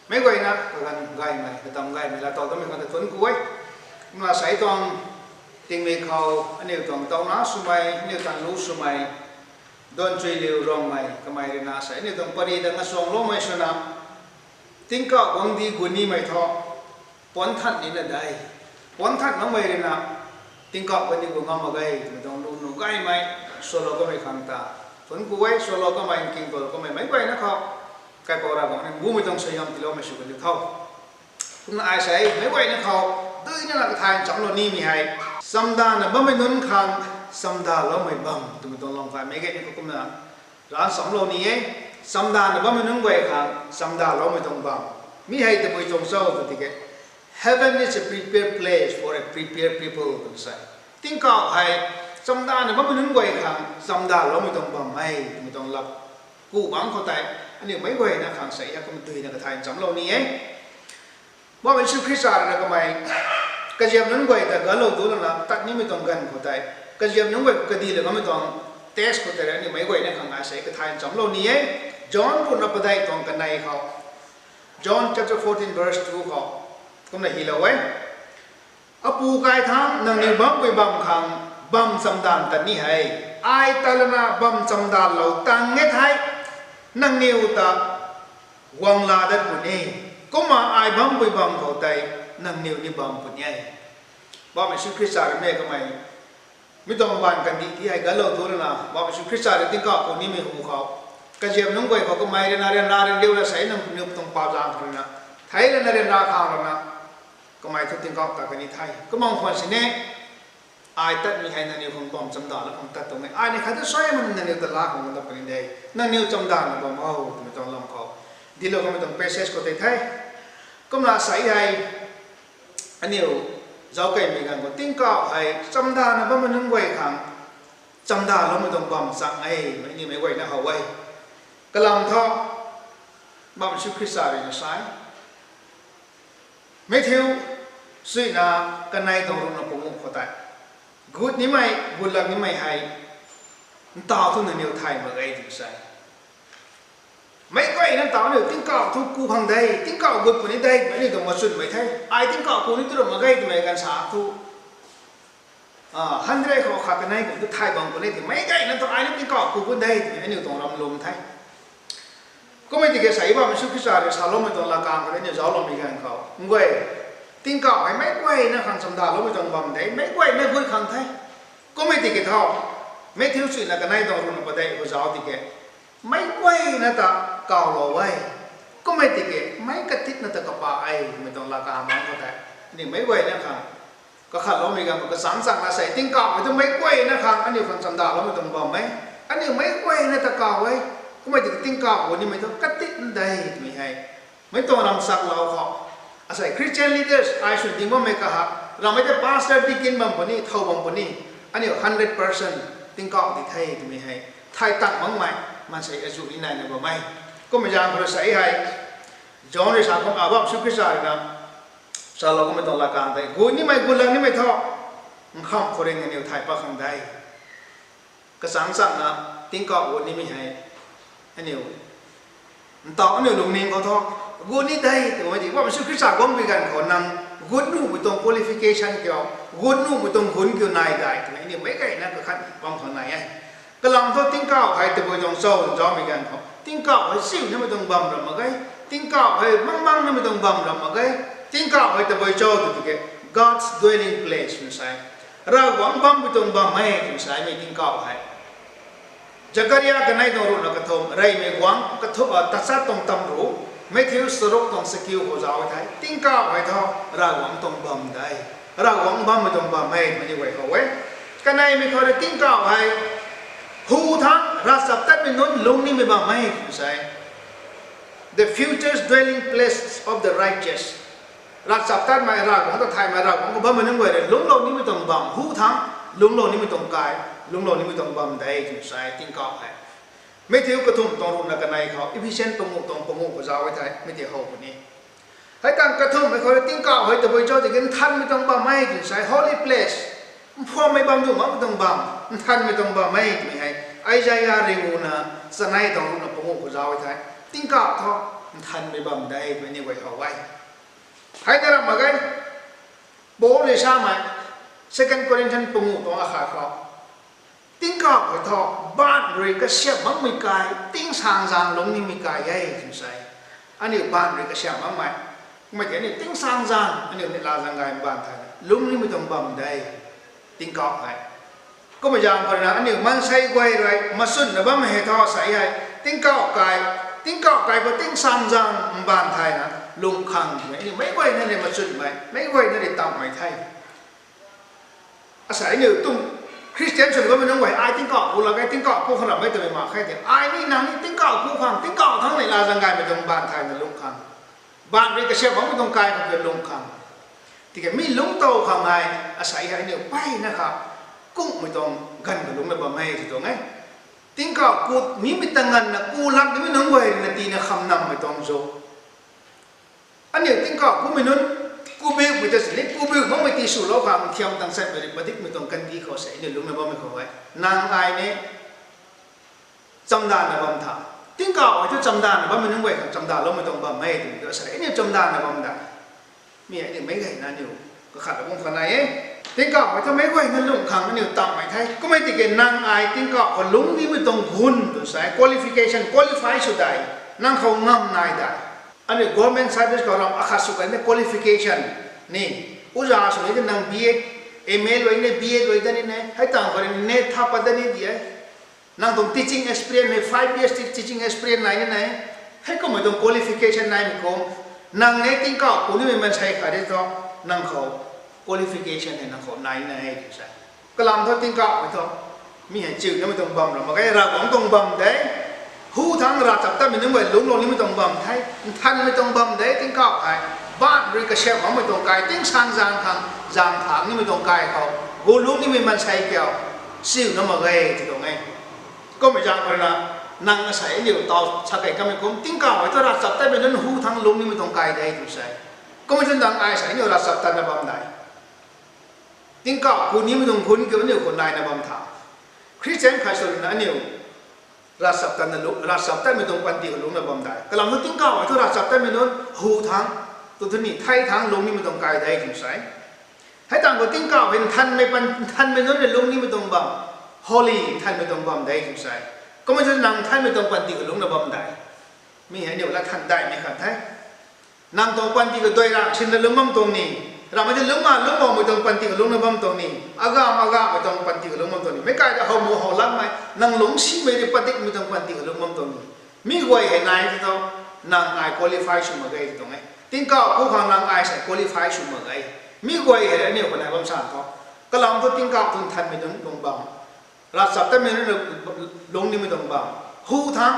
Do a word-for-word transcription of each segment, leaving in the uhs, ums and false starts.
Meic guayna kaganv gaymei, katam gaymei laa taw tamei khang ta thuanc ku e. Kumna sei tuang tingmik khou aniu tuang tauna swmei, aniu tuang lu swmei, duanchui liu rongmei kamei rui na sei aniu tuang pary ta ngasuangloumei swna, tingkauh guangcdic gut nimei thu puanc than nina de. Puanc than makmei rui na tingkauh guangcdic gut ngam mak ge twmei tuang lu nuh gaymei swlou kamei khang ta thuanc ku e. Swlou kamei, nking twlou kamei meic guayna khou kaipouc Ravguangc ni bumei tuang suaihiam tiiloumei sw kan diu tho. Kumna ai sei meic guayna khou duina na kathay nchamclou nimei hei, chamdana bammei nunc khang chamdaloumei bam twmei tuang lam kha meic guayna khou kumna ran nchamclou ni e. Chamdana bammei nunc guay khang chamdaloumei tuang bam. Mi hei tabui tuang cho tw tiki, Heaven is a prepared place for a prepared people, twna sa e. Tingkauh hei chamdana bammei nunc guay khang chamdaloumei tuang bam e twmei tuang lak ku bangc khou tei, aniu meic guayna khang sei hei kumna duina kathay nchamclou ni e. Bammei Jisu Khrista rui na kamei kaziap nunc guay ta galou du lana tat nimei tuang ganv khou tei, kaziap nunc guay kadihlou kamei tuang text khou tei aniu meic guayna khang ai sei kathay nchamclou ni e. John ruhna padeih tuang kanei khou, John chapter fourteen verse two khou kumna hylou e. Apu kai thangc nangniw bampui bam khang bam chamdanv tat ni hei, ai ta lana bam chamdanvlou tang e thei, nangniw ta guang laa dat puni e. Kumna ai bampui bam khou tei nangniw ni bam puni e. Bammei Jisu Khrista rui mei kamei mi tuang baanv kandih ti hei galou du lana, Bammei Jisu Khrista rui tingkauh khou nimei hu khou, kaziap nunc guay khou kamei rui na ryanra ryanriu la sei nangniw tuang paap zaeng khou rui na thei lana ryanra khang lana kamei thu tingkauh ta kan ni the. Kumna khwan sini, ai tatmei hei nangniw khang bam chamdanvlou khang tat tuang e. Ai ni khat tu suai mak nangniw ta laa khang dap kan ni de. Nangniw chamdanvna bam o twmei tuang lam khou, dihlou kamei tuang passage khou tei the. Kumna sei hei aniu zauckeymei ganv khou tingkauh hei chamdana bammei nunc guay khang chamdaloumei tuang bam chang e, mei ni meic guayna how e. Kalam thu, Bammei Jisu Khrista rui na sa e, Matthew suina kanei tuang ruhna panguh khou tei, gut nimei, gutlak nimei hei ntaw thu nangniw thay mak ge twna sa e. Meic guayna ntaw aniu tingkauh thu ku khang de, tingkauh gut puni de twmei aniu tuang machunmei the. Ai tingkauh ku ni tu ra mak ge twmei ganv sa thu, hundred khou khat kanei kum tu thay bam puni de, meic guayna thu ai ni tingkauh ku puni de twmei aniu tuang ram lwm the. Kummei tiki sei Bammei Jisu Khrista rui saloumei tuang lakang khou aniu zaucloumei ganv khou, nguay, tingkauh hei meic guayna khang chamdaloumei tuang bam de, meic guayna gut khang the. Kummei tiki thu, Matthew suina kanei tuang ruhna padeih khou zauc tiki, meic guayna ta kawlou e. Kummei tiki meic katitna ta kapa e twmei tuang lakang bangc khou tei, aniu meic guayna khang kakhatloumei ganv khou kachangc changna sei tingkauh hei tu meic guayna khang aniu khang chamdaloumei tuang bam e. Aniu meic guayna ta kaw e. Kummei tiki tingkauh gut nimei thu katit de twmei hei, mei tuang ram chaklou khou, asei Christian leaders ai sw ding bammei kaha, ramei tei pastor, deacon bam puni, thow bam puni, aniu hundred percent tingkauh di the twmei hei thay tang makmei maansei azuh ni naina bam e. Kummei zaeng khou rui sei hei, John rui sa kum, Bammei Jisu Khrista rui na salou kummei tuang lakang tei, gut nimei, gutlak nimei thu nkham khou rui aniu thay pat khang de. Kachangc changna tingkauh gut nimei hei, aniu ntaw aniu lungning khou thu, gut ni de twmei di, Bammei Jisu Khrista guangmei ganv khou nang gut nuhmei tuang qualification kiu, gut nuhmei tuang hun kiu nai de twmei aniu meic guayna kakhat bam khang nai e. Kalam thu tingkauh hei tabui tuang cho zaucmei ganv khou, tingkauh hei siu nimei tuang bam ram mak ge, tingkauh hei mangmang nimei tuang bam ram mak ge, tingkauh hei tabui cho tw tiki, God's dwelling place twna sa e. Ravguangc bammei tuang bam e twna sa e mei tingkauh hei. Zakaria kanei tuang ruhna kathumh, reymei guangc kathu- tachat tuang tam ruh, Matthew charuk tuang chakiu khou zauc e thei, tingkauh hei thu Ravguangc tuang bam de, Ravguangc bammei tuang bam e twmei ni guay how e. Kaneimei khou rui tingkauh hei hu thangc ravchaptatmei nunc lungc nimei bam e twna sa e. The future dwelling place of the righteous. Ravchaptatmei, Ravguangc ta thaymei, Ravguangc khou bammei nunc guay rui lungclou nimei tuang bam, hu thangc lungclou nimei tuang kai, lungclou nimei tuang bam de twna sa e tingkauh hei. Matthew kathumh tuang ruhna kanei khou, Ephesian panguh tuang panguh khou zauc e thei mi tei how puni. Hei tangv kathumhmei khou rui tingkauh hei tabui cho tiki nthanmei tuang bam e twna sa e, holy place. Mphuammei bam du makmei tuang bam, nthanmei tuang bam e twmei hei Isaia riuna chanei tuang ruhna panguh khou zauc e thei, tingkauh thu Nthanmei bam de twmei ni guay how e. Hei na ram mak ge. Paul rui samei, Second Corinthians panguh tuang akhat khou, tingkauh khou thu baanv rui kasiamh makmei kai, tingsaengzaeng lungc nimei kai e twna sa e. Aniu baanv rui kasiamh makmei, kummei tei aniu tingsaengzaeng, aniu neihla zaeng gay baanv thayna lungc nimei tuang bam de, tingkauh hei. Kummei zaeng khou rui na aniu maansei guay rui machwnna bammei hei thu sa hei, tingkauh kai, tingkauh kai khou tingsaengzaeng mbaanv thayna lungc khang twmei aniu meic guayna rui machwnmei, meic guayna rui tamhmei the. Asei aniu tuang Khristian swna bammei nunc guay ai tingkauh ku lak ge, tingkauh ku khang rammei twmei mak khe tei, ai ni nang ni tingkauh ku khang, tingkauh thangc neihla zaeng gaymei tuang baanv thayna lungc khang, baanv rui kasiamh makmei tuang kai khou lungc khang. Tiki mi lungc tow khang hei, asei hei aniu mpeyna kha kungmei tuang ganv khou lungcna bam e tw tuang e. Tingkauh ku nimei ta nganvna ku lak nimei nunc guay rui na tiina khamnammei tuang zauc. Aniu tingkauh kumei nunc, kubiumei ta sini kubiu makmei tiswlou khang thiam tang satmei rui padikmei tuang kandih khou se aniu lungcna bammei khou e. Nang ai ni chamdanna bam tha. Tingkauh hei thu chamdanna bammei nunc guay khang chamdaloumei tuang bam e twmei tu asei aniu chamdanna bam da. Mi hei aniu meic guayna aniu kakhat kum kha nai e. Tingkauh hei thu meic guayna lungc khang aniu tamhmei the. Kummei tiki nang ai tingkauh khou lungc nimei tuang gun tw sa e, qualification, qualify sw dai. Nang khou ngam nai dai. Aniu government service khou ram akhat sw kan ni qualification ni. Uza sw ni nang B.Ed, M.A luai ni, B.Ed luai dat ni ne. Hei tang khou rui NET tha pat dat ni di e. Nang tuang teaching experience ni, five years teaching experience nai ni nai. Hei kummei tuang qualification naimei kum, nang ni tingkauh ku nimei maansei khat di thu, nang khou qualification hei nang khou nai ni nai e tw sa. Kalam thu tingkauh hei thu, mi hei chiu nimei tuang bam ram mak ge, Ravguangc tuang bam de. Hu thangc ravchaptatmei nunc guay lungclou nimei tuang bam the, nthanmei tuang bam de tingkauh hei. Baanv rui kasiamh makmei tuang kai, tingsaengzaeng khang zaeng thangc nimei tuang kai khou gu lungc nimei maansei kiu, chiu na mak ge tw tuang e. Kummei zaeng khou rui na, nang asei aniu taw sa kei kamei kum, tingkauh hei thu ravchaptatmei nunc hu thangc lungc nimei tuang kai de tw sa e. Kummei thu nang ai asei aniu ravchaptatna bam dai. Tingkauh ku nimei tuang gun kiu aniu khou naina bam tha. Khristian khat sw rui na aniu ravchaptatna lu-, ravchaptatmei tuang panty khou lungcna bam dai. Kalam thu tingkauh hei thu ravchaptatmei nunc hu thangc, tu thu ni thei thangc lungc nimei tuang kai de tw sa e. Hei tang khou tingkauh hei nthanmei pan, nthanmei nunc rui lungc nimei tuang bam, holy, nthanmei tuang bam de tw sa e. Kummei thu nang nthanmei tuang panty khou lungcna bam dai. Mi hei aniu lat than daihmei khat the. Nang tuang panty khou dui rang sinna lungc bam tuang ni, ramhmei tei lungc ma lungc mawmei tuang panty khou lungcna bam tuang ni, agamv agamhmei tuang panty khou lungc bam tuang ni, meic kai ta how mu how lakmei, nang lungcsimei rui padikmei tuang panty khou lungc bam tuang ni. Mi guay hei nai the thu, nang ai qualify sw mak ge tw tuang e. Tingkauh ku khang nang ai sei qualify sw mak ge. Mi guay hei aniu khou nai bam sa thu, kalam thu tingkauh thu nthanmei nunc tuang bam, ravchaptatmei nunc lungc nimei tuang bam, hu thangc,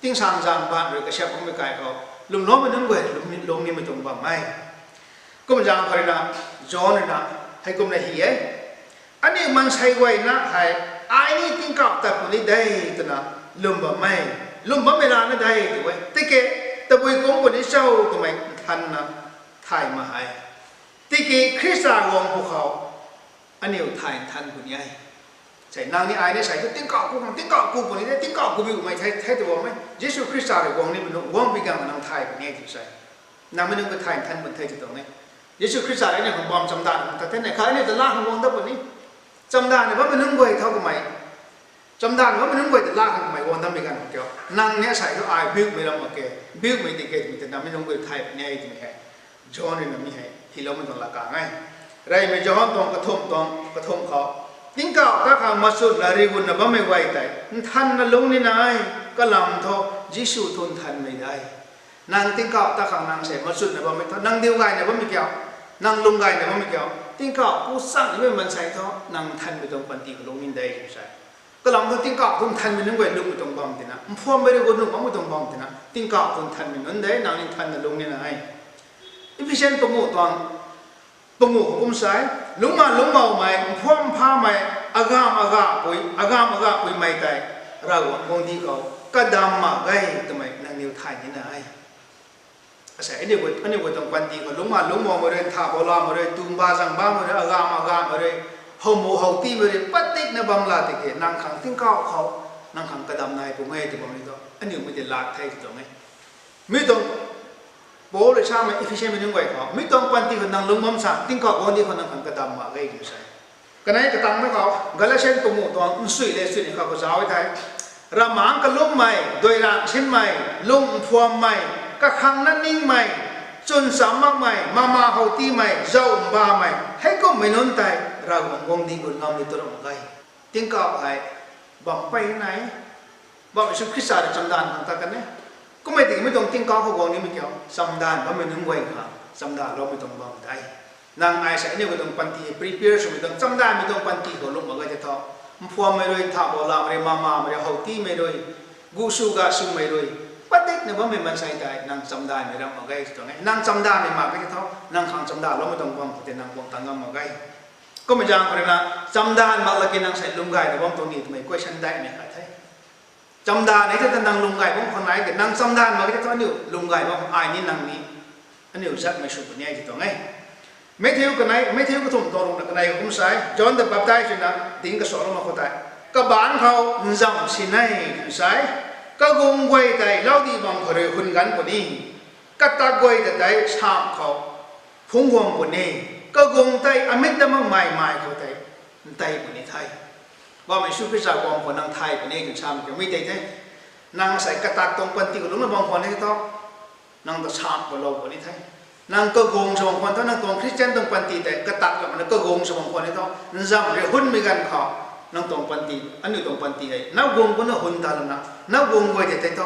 tingsaengzaeng baanv rui kasiamh makmei kai khou lwmloumei nunc guay lungc, lungc nimei tuang bam e. Kum zaeng khou rui na, John rui na, hei kumna hi e. Aniu maansei guayna hei, ai ni tingkauh tat puni de twna lwm bam e. Lwm bammei rana de tw e. Tiki, tabui kum puni cho twmei nthanna thay mak e. Tiki Khrista guang pwkhou aniu thay nthan puni e. Sei nang ni ai ni sei thu tingkauh ku khang, tingkauh ku puni de, tingkauh kubiumei the, the tw bam e. Jisu Khrista rui guang nimei nunc, guang pi gang nang thay puni e tw sa e. Nang mi nunc khou thay nthan puni the tw tuang e. Jisu Khrista rui aniu khang bam chamdanv khang tat the ne, kha aniu ta la khang guang dat puni. Chamdanvna bammei nunc guay thau kamei, chamdanvna bammei nunc guay ta la khang kamei guang dat mei ganv khou kiu, nang ni asei thu ai biumei ram mak ge, biumei di ge twmei ta nang mi nunc guay thay puni e twmei hei John rui na mi hei hyloumei tuang lakang e. Reymei John tuang kathumh tuang kathumh khou, tingkauh ta khang machunna rigunna bammei guay tei nthanna lungc nina e, kalam thu Jisu thu nthanmei de. Nang tingkauh ta khang nang sei machunna bammei thu, nang diu gayna bammei kiu, nang lung gayna bammei kiu, tingkauh ku chang nimei maansei thu nang nthanmei tuang panty khou lungc nin de tw sa e. Kalam thu tingkauh thu nthanmei nunc guay lungcmei tuang bam tina, mphuammei rui gu nuh makmei tuang bam tina, tingkauh thu nthanmei nunc de, nang ni nthanna lungc nina e. Ephesian panguh tuang, panguh khou kum sa e, lungcna lungcmoumei, mphuam mphamei, agamv agapui, agamv agapuimei tei Ravguangc guangcdic khou kadam mak ge twmei nangniw thay nina e. Asei aniu guay, aniu guay tuang panty khou lungcna lungcmoumei rui, ntha boulamei rui, tumba zang bammei rui, agamv agammei rui, howmu how tiimei rui padikna bam la tiki nang khang tingkauh khou, nang khang kadam nai puni e tw bammei tu aniu mei tei lat the tw tuang e. Mi tuang Paul rui samei Ephesianmei nunc guay khou, mi tuang panty khou nang lungc bam sa, tingkauh guangcdic khou nang khang kadam mak ge tw sa. Kanei katangmei khou Galatian panguh tuang nsui le sui ni khou kazauc e thei, ramangc kalungmei, duirang sinmei, lung mphuammei, kakhangna ningmei, chwn cham makmei, mama how tiimei, zauh mbamei, heikumhmei nunc tei Ravguangc guangcdic khou lungc ngam ni tu ram mak ge. Tingkauh hei bam pey nai, bam Jisu Khrista rui chamdanv khang tat kan e. Kummei tiki mi tuang tingkauh khou guang nimei kiu, chamdanv bammei nunc guay khang chamdanvloumei tuang bam de. Nang ai sa aniu katuang panty prepare swmei tuang, chamdanvmei tuang panty khou lungc mak ge tei thu, mphuammei rui, ntha bo lamei rui, mama mei rui, how tiimei rui, gu sw ga swmei rui, padikna bammei maansei tei nang chamdanvmei ram mak ge tuang e. Nang chamdanvmei mak ge tei thu, nang khang chamdanvloumei tuang bam khou tei nang guang tat ngam mak ge. Kummei zaeng khou rui na, chamdanv mak laki nang sei lung gayna bam tuang ni twmei question daihmei khat the. Chamdanv ni tei ta nang lung gay bam khwan nai ke, nang chamdanv mak ge thu aniu lung gay bam ai ni nang ni, aniu zatmei sw puni e ti tuang e. Matthew kanei, Matthew kathumh tuang ruhna kanei kum sa e, John the Baptist rui na ding kasuaklou mak khou tei, kabaanc khou nzam sinei tw sa e, kagung guay tei laudih bam khou rui hun ganc puni, katak guay ta tei samh khou phungc guang puni, kagung tei amit ta makmei mai khou tei ntei puni the. Bam Jisu Khrista guang khou nang thay puni tw samei kiu mi tei the. Nang sei katak tuang panty khou lungcna bam khwan e thu, nang ta samh khou lou puni the. Nang kagung sw bam khwan thu, nang tuang Christian tuang panty tei katak lam na kagung sw bam khwan e thu, nzam rui hunmei ganv khou, nang tuang panty, aniu tuang panty hei nac guang puna hun ta lana, nac guang guay tei tei thu,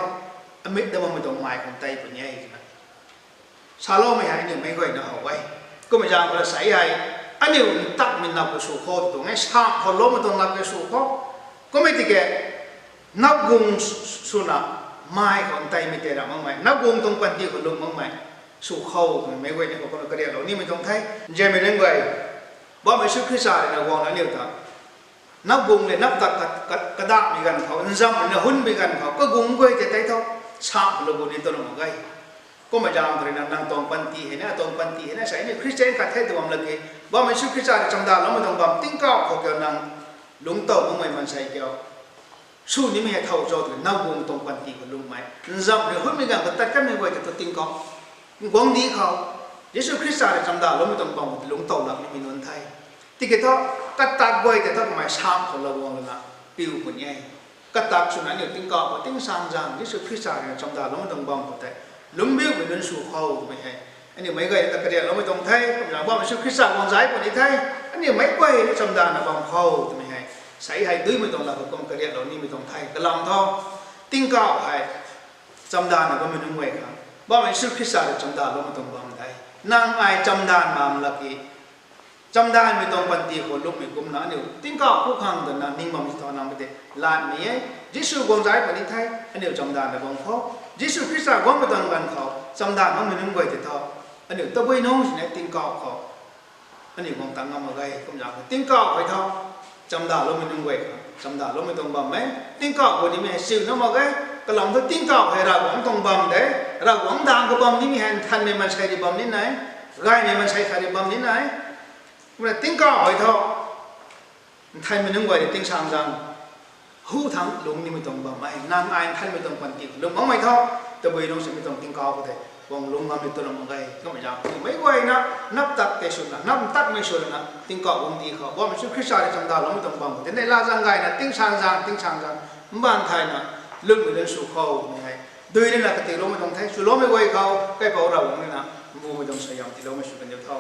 amit ta makmei tuang mai khou ntei puni e twna saloumei hei aniu meic guayna how e. Kummei zaeng khou rui sa hei, aniu ntakmei nap khou sw khou tuang e, samh khou loumei tuang nap khou sw khou. Kummei tiki, nac guang swna mai khou nteimei tei ram makmei, nac guang tuang panty khou lung makmei sw khou twmei meic guayna khou kumna kariaklou nimei tuang the. Nzianmei nunc guay, bam Jisu Khrista rui na guangna aniu ta nac guang le nac tak ka, ka, kadakmei ganv khou, nzam rui na hunmei ganv khou, kagung guay tei tei thu, samh khou lou puni tu ram mak ge. Kummei zaeng khou rui na nang tuang panty hei na, atuang panty hei na, sa aniu Christian khat the tw bam laki, bam Jisu Khrista rui chamdanvloumei tuang bam tingkauh khou kiu nang lungc tow makmei maansei kiu sw nimei hei thow cho tw, nac guang tuang panty khou lungmei, nzam rui hunmei ganv khou tat kanmei guay tei thu tingkauh guangcdic khou, Jisu Khrista rui chamdanvloumei tuang bam khou lungc tow lak nimei nunc the. Tiki thu, katak guay tei thu kamei samh khou lou guang lana piu puni e. Katak swna aniu tingkauh khou tingsaengzaeng Jisu Khrista rui chamdanvloumei tuang bam khou tei lungcbiumei nunc sw khou twmei hei aniu meic guayna ta kariakloumei tuang the. Kumna bam Jisu Khrista guang zay puni the. Aniu meic guayna chamdanvna bam khou twmei hei, sa hei duimei tuang lak khou kum kariaklou nimei tuang the. Kalam thu, tingkauh hei chamdanvna bammei nunc guay khang, bam Jisu Khrista rui chamdanvloumei tuang bam de. Nang ai chamdanv mak laki, chamdanvmei tuang panty khou lungmei kumna aniu tingkauh khou khang twna ning bam si thu nang mei tei latmei e. Jisu guang zay puni the, aniu chamdanvna bam khou, Jisu Khrista guangmei tuang ganv khou chamdanv makmei nunc guay tei thu, aniu tabui nungc sini tingkauh khou aniu guang tat ngam mak ge. Kumzaeng tingkauh hei thu chamdanvloumei nunc guay khang chamdanvloumei tuang bam e. Tingkauh khou nimei hei chiuna mak ge. Kalam thu tingkauh hei Ravguangc tuang bam de, Ravguangc daeng khou bam nimei hei nthanmei maansei rui bam ni nai, gaymei maansei khat rui bam ni nai. Kumna tingkauh hei thu nthanmei nunc guay rui tingsaengzaeng hu thangc lungc nimei tuang bam e. Nang ai nthanmei tuang panty khou lungc makmei thu, tabui nungc simei tuang tingkauh khou tei guang lungc ngam ni tu ram mak ge. Kummei zaeng khou meic guayna nap tak tei swna, nap ntakmei swna tingkauh guangcdic khou, bam Jisu Khrista rui chamdanvloumei tuang bam khou tei neihla zaeng gayna tingsaengzaeng, tingsaengzaeng mbaanv thayna lungcmei nunc sw khou twmei hei dui rina katiuloumei tuang the. Swloumei guay khou Kaipouc Ravguangc rui na mbumei tuang suaihiam tiiloumei sw kan diu tho.